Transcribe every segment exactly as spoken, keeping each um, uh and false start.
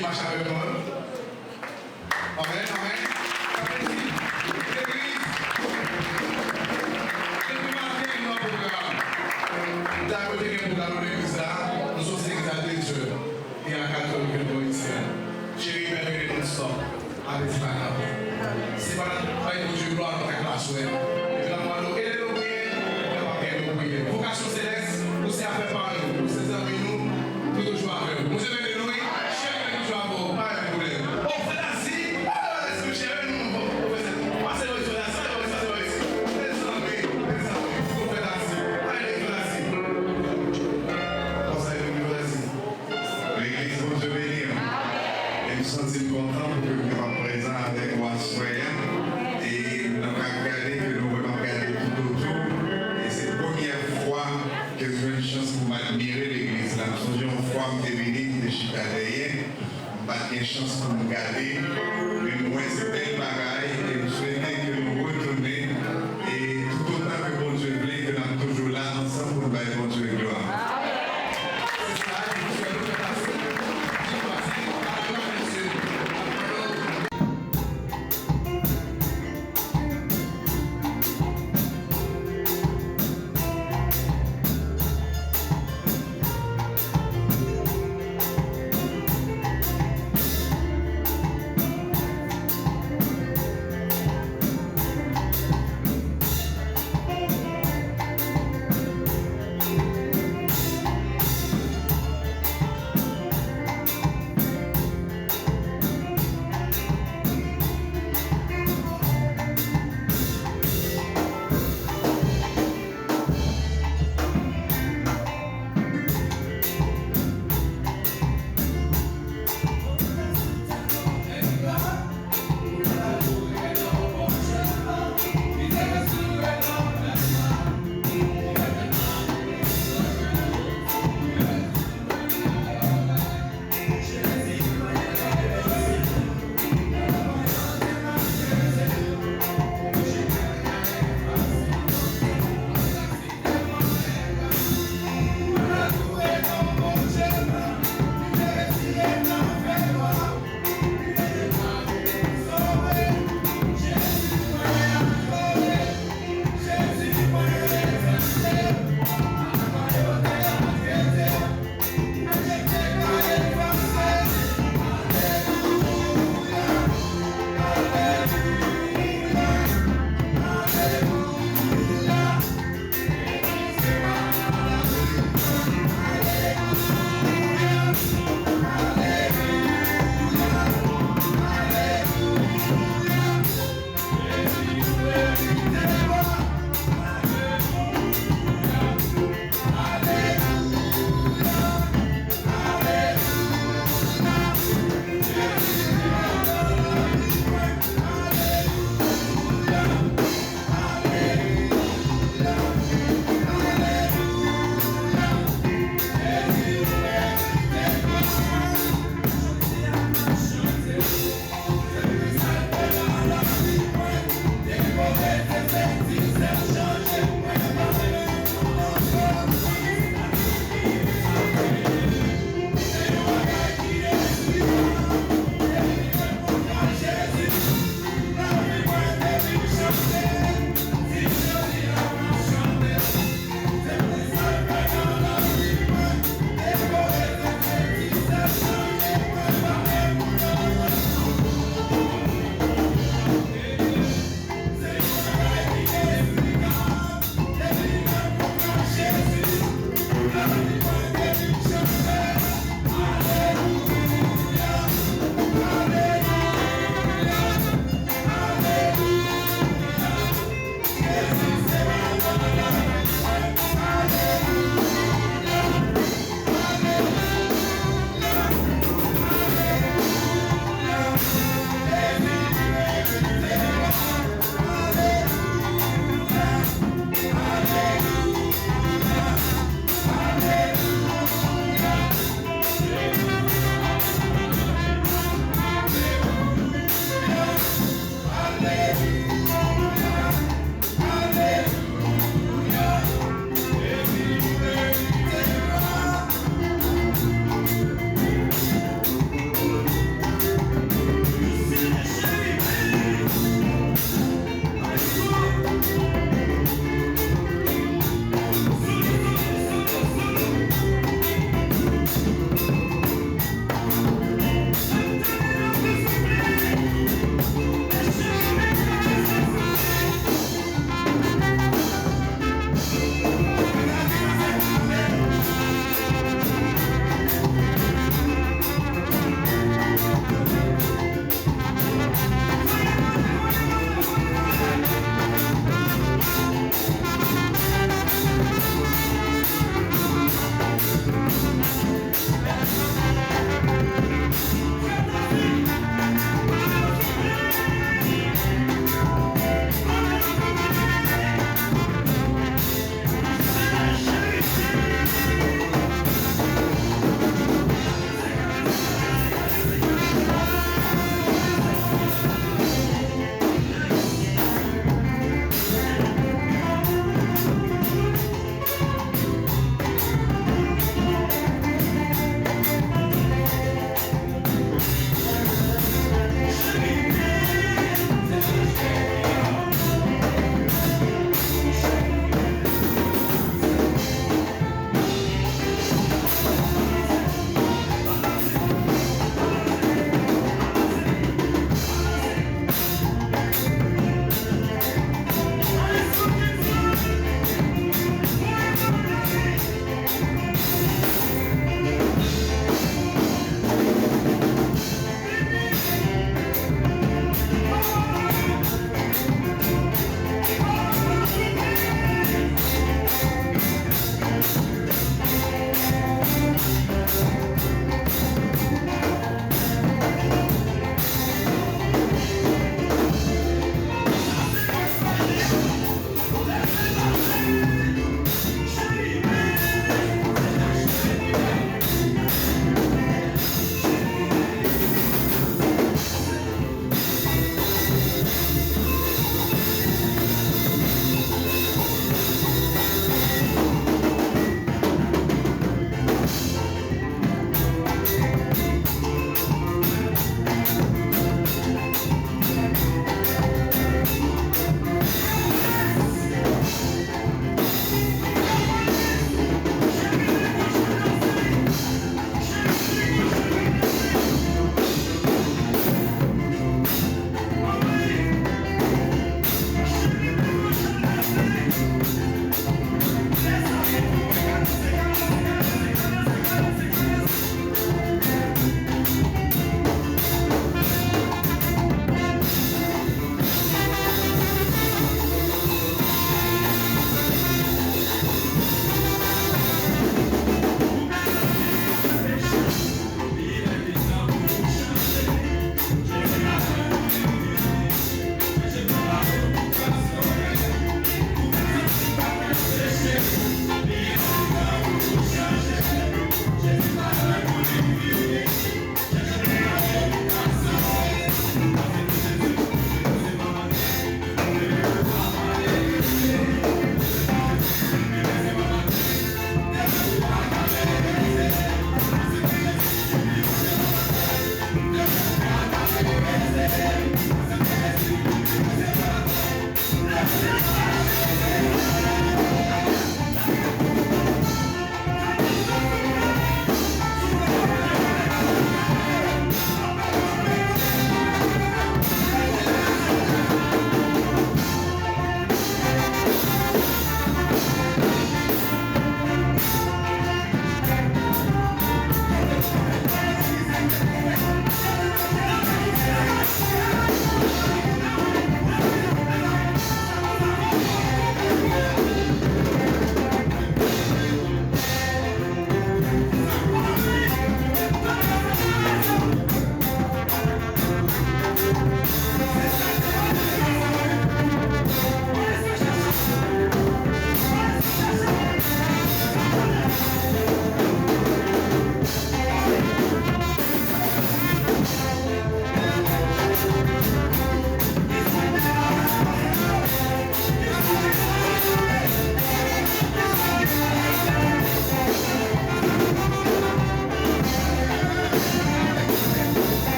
Mache avèk mwen. Amèn, amèn. Sa vle di, legliz, depi maten, nou nan pwogram. Dakò, te gen pwogram nan legliz la. Nou sou legliz a de Dye e a katolik nou isi a. Cheri, bèl rele non stop. Apeti pa ka. Se pa bay Bondye glwa nan kay la aswè. Epi la mande w ede nou priye, epi la pa ede nou priye. Vokasyon selès, ou se afè pa nou, ou se zanmi nou, nou toujou avè w. Bondye beni nou, wi. Chèf, nou toujou avè w, pa gen pwoblèm. O, Fred Assis, o, Fred Assis, chèf, nou, o, Fred Assis. Pase, wi, Fred Assis, pase, wi, pase, wi. Mezanmi, mezanmi, o, Fred Assis, pa gen Fred Assis. Konsa, e nou, Fred Assis. Legliz, Bondye beni w. E m santi m kontan pou ke m kapab prezan avèk ou aswè a. E nou ka gade ke nou vrèman gade toutotou. E se premyè fwa ke m jwenn chans pou m admire legliz la. M sonje yon fwa m te vini, m te chita dèyè. M pa t gen chans pou m gade, men m wè se bèl bagay e m swete ke nou retounen. E toutotan ke Bondye vle, ke n ap toujou la ansanm pou n bay Bondye glwa. Se sa, di Bondye nou fè pase, di pase, alò, mesye.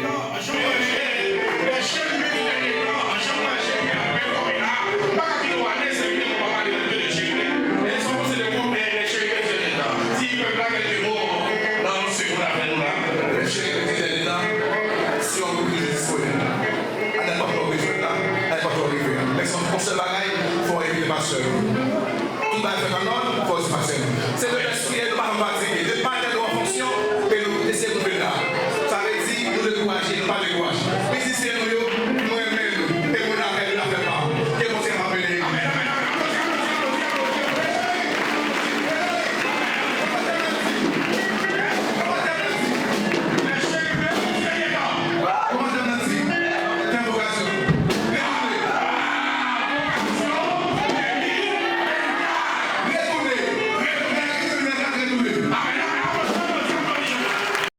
Jan w wè, lè chèf militè gentan, jan w wè chèf yo ap pèfòme la, m pa ka kite w ale, se vini pou w pa pale de chèf. E sa w panse de gwoup, e, lè chèf militè gentan? Di pèp la kèlke mo nan anons ke w ap fè nou la. Lè chèf militè gentan, se yon gwoup ki disponib. A nenpòt lè w bezwen la, a nenpòt lè w rive. Men se yon sèl bagay, fò w envite pastè yo. Tout bagay fèt an nòd, fò w di pastè yo. Se de